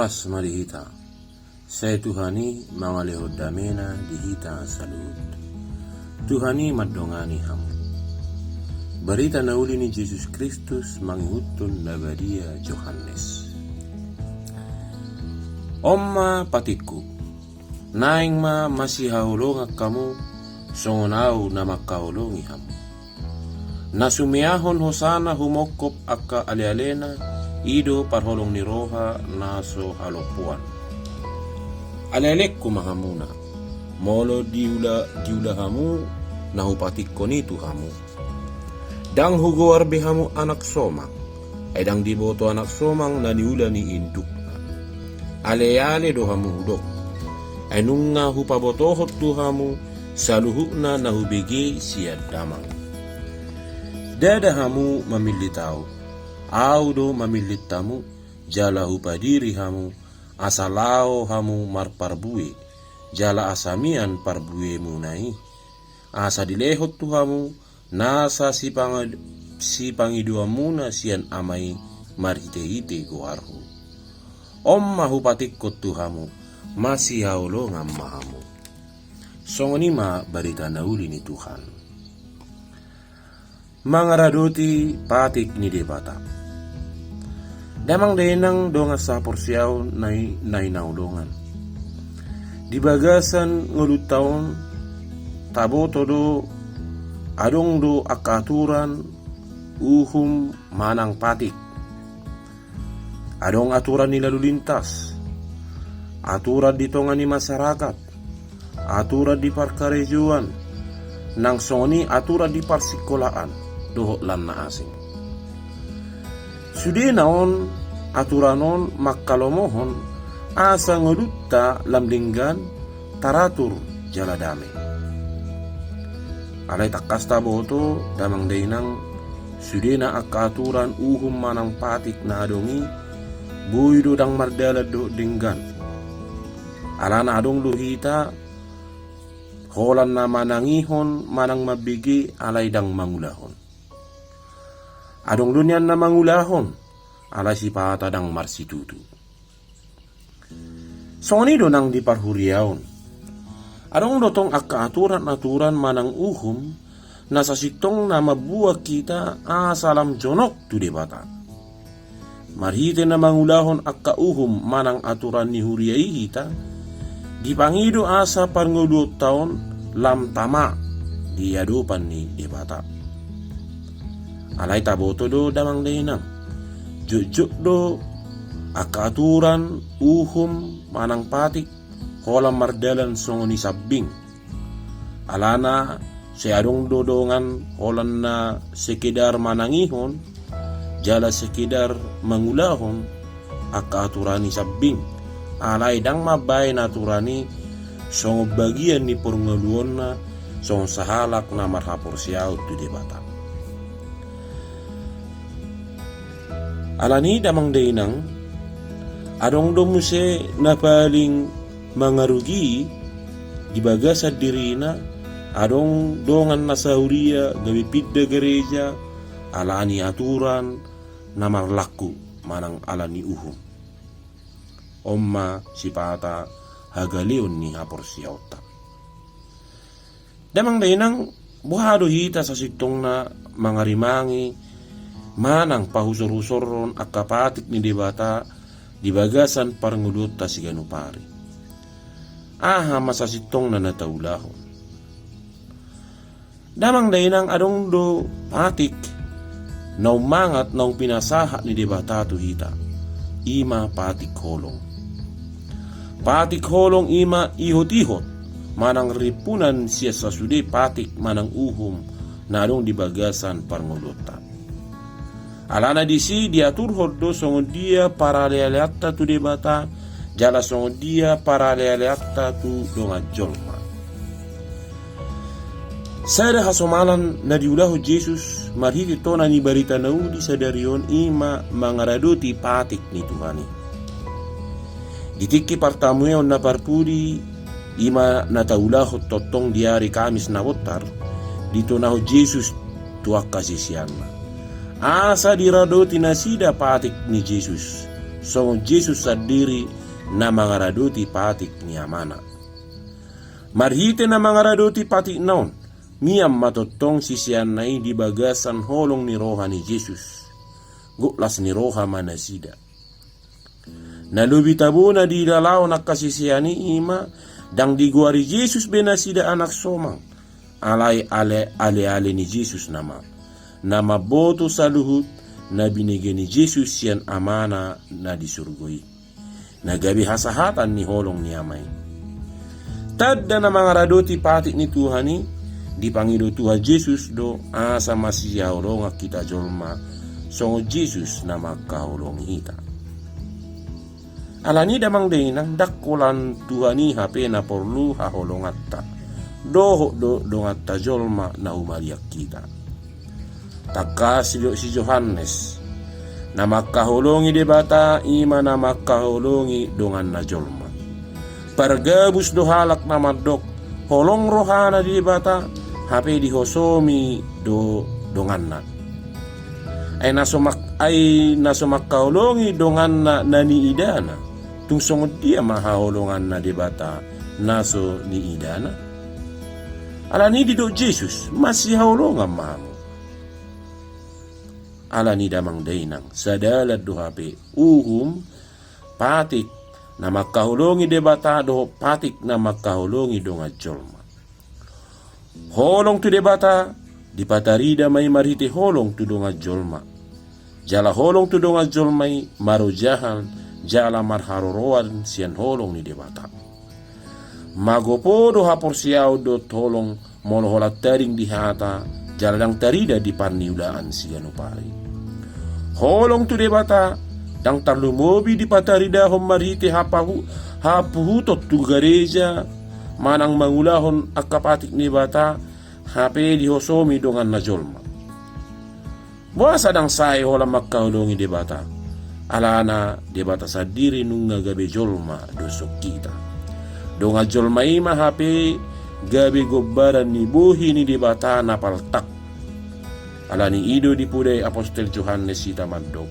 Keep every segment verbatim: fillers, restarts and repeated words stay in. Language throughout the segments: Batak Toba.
Horas ma di hita. Sai Tuhan i mangalehon damena di hita saluhut. Tuhan i mandongani hamu. Barita na uli ni Jesus Kristus mangihuthon na badia Johannes. On ma patikku. Naeng ma masihaholongan hamu, songon ahu na mangkaholongi hamu. Na sumeahon hosana humongkop angka alealena, i do parholong ni roha na so halompoan. Alealengku ma hamuna, molo diula, diula hamu na hupatikkon i tu hamu. Ndang hugoar be hamu anak somang, ai ndang diboto anak somang na niula ni indukna. Aleale do hamu hudok, ai nunga hupabotohon tu hamu saluhutna na hubege sian Damang. Ndada hamu mamillit ahu, ahu do mamillit hamu, jala hupadiri hamu, asa laho hamu marparbue, jala asa mian parbuemuna i, asa dilehon tu hamu nasa sipanga-, sipangidoanmuna sian Ama i marhitehite goarhu. On ma hupatikkon tu hamu, masihaholongan ma hamu. Songon i ma barita na uli ni Tuhan. Mangaradoti patik ni Debata. Damang dainang dongan sahaporseaon na hinaholongan. Di bagasan ngolunta on, taboto do, adong do angka aturan, uhum manang patik. Adong aturan ni lalu lintas, aturan di tonga ni masyarakat, aturan di parkarejoan, nang songon i aturan di parsikolaan, dohot lan na asing. Sudena on, aturan on mangkalomohon, asa ngolunta lam denggan, taratur jala dame. Alai tangkas taboto, damang dainang, sudena angka aturan uhum manang patik na adong i, boi do ndang mardalan dohot denggan. Alana adong do hita, holan na manangihon manang mambege alai ndang mangulahon. Adong do nian na mangulahon, alai sipata ndang marsitutu. Songon i do nang di parhuriaon. Adong do tong angka aturan-aturan manang uhum, na sasintongna mambuat hita asa lam jonok tu Debata. Marhite na mangulahon angka uhum manang aturan ni huria i hita, dipangido asa parngoluonta on lam tama di adopan ni Debata. Alai taboto do damang dainang, jotjot do angka aturan, uhum, manang patik, holan mardalan songon i sambing. Alana sai adong do dongan holan na sekedar manangihon, jala sekedar mangulahon, angka aturan i sambing, alai ndang mambaen aturan i songon bagian ni parngoluonna, songon sahalak na marhaporseaon tu Debata. Alani damang dainang, adong do muse na paling mangarugi di bagasan dirina, adong dongan na sahuria gabe pinda gareja, alani aturan na marlangku manang alani uhum. On ma sipata hagaleon ni haporseaonta. Damang dainang, boha do hita sasintongna mangarimangi manang pahusorhusoron angka patik ni Debata di bagasan parngoluonta siganup ari? Aha ma sasintongna na taulahon? Damang dainang, adong do patik naung mangat naung pinasahat ni Debata tu hita, i ma patik holong. Patik holong i ma ihotihot manang rimpunan sian sasude patik manang uhum na adong di bagasan parngoluonta. Alana disi diaturhon do songon dia paralealeanta tu Debata, jala songon dia paralealeanta tu dongan jolma. Sada hasomalan na diulahon Jesus marhite tona ni barita na uli sadari on i ma mangaradoti patik ni Tuhan i. Di tingki partamueon na parpudi, i ma na taulahon tongtong di ari Kamis na bontar, ditonahon Jesus tu angka siseanna, asa diradoti nasida patik ni Jesus, songon Jesus sandiri na mangaradoti patik ni Amana. Marhite na mangaradoti patikna on, mian ma tongtong siseanna i di bagasan holong ni roha ni Jesus. Gok las ni roha ma nasida. Na lobi tabona di ulaon angka sisean i ima, ndang digoari Jesus be nasida anak somang. Alai ale, aleale ni Jesus nama, na mamboto saluhut na binege ni Jesus sian Amana na di surgo i, na gabe hasahatan ni holong ni Ama i. Tanda na mangaradoti patik ni Tuhan i, dipangido Tuhan Jesus do asa masihaholongan hita jolma, songon Jesus na mangkaholongi hita. Alani damang dainang, ndang holan Tuhan i hape na porlu haholonganta, dohot do donganta jolma na humaliang hita. Tangkas didok si Johannes, na mangkaholongi Debata ima na mangkaholongi donganna jolma. Pargabus do halak na mandok holong rohana di Debata, hape dihosomi do donganna. Ai na so mak-, ai na so mangkaholongi donganna na niidana, tung songon dia ma haholonganna Debata na so niidana? Alani didok Jesus, masihaholongan ma hamu. Alani damang dainang, sadalan do hape uhum patik na mangkaholongi Debata dohot patik na mangkaholongi dongan jolma. Holong tu Debata dipatarida ma i marhite holong tu dongan jolma. Jala holong tu dongan jolma i marojahan jala marharoroan sian holong ni Debata. Magopo do haporseaon dohot holong molo holan tading di hata, jala ndang tarida di parniulaan siganup ari. Holong tu Debata ndang tarlumobi dipataridahon marhite hapahu-, hapuhuton tu gareja, manang mangulahon angka patik ni Debata, hape dihosomi donganna jolma. Boasa ndang sae holan mangkaholongi Debata? Alana Debata sandiri nunga gabe jolma doshon hita. Dongan jolma i ma hape gabe gombaran ni bohi ni Debata na paltak. Alani i do dipodai apostel Johannes hita mandok,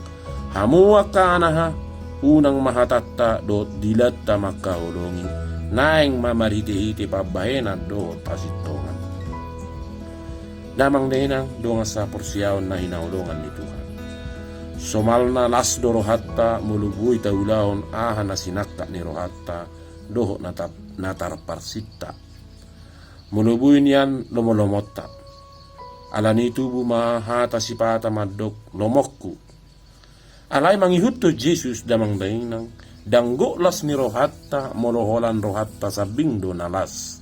hamu angka anaha, unang ma hatanta dohot dilanta mangkaholongi, naeng ma marhitehite pambahenan dohot hasintongan. Damang dainang, dongan saporseaon na hinaholongan ni Tuhan. Somalna las do rohanta molo boi taulahon aha na sinangkap ni rohanta dohot na ta-, na tarparsinta. Molo boi nian lomolomonta. Alani i tubu ma hata sipata mandok, lomonku. Alai mangihuthon Jesus damang dainang, ndang gok las ni rohanta molo holan rohanta sambing do na las.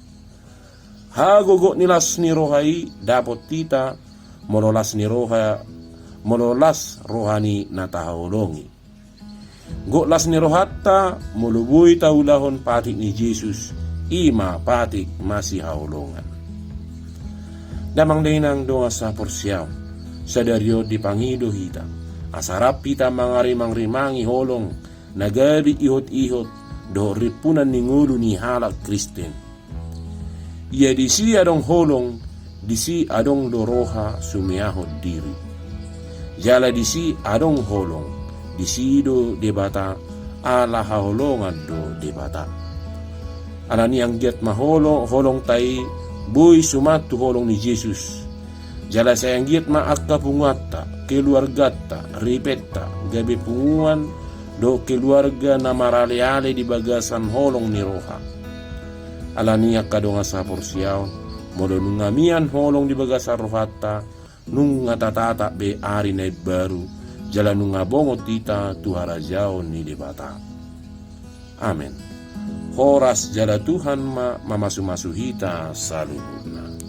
Hagogot ni las ni roha i dapot hita molo las ni roha, molo las roha ni na tahaholongi. Gok las ni rohanta molo boi taulahon patik ni Jesus, i ma patik masihaholongan. Damang dainang dongan saporseaon, sadari on dipangido hita asa rap hita mangarimangrimangi holong na gabe ihotihot dohot rimpunan ni ngolu ni halak Kristen. Ia disi adong holong, disi adong do roha sumeahon diri. Jala disi adong holong, disi do Debata, ala haholongan do Debata. Alani anggiat ma holo-, holongta i boi suman tu holong ni Jesus. Jala sai anggiat ma angka punguanta, keluarganta, ripenta, gabe punguan dohot keluarga na maraleale di bagasan holong ni roha. Alani angka dongan saporseaon, molo nunga mian holong di bagasan rohanta, nunga tatatap be ari na imbaru, jala nunga bongot hita tu harajaon ni Debata. Amen. Horas jala Tuhan ma mamasumasu hita saluhutna.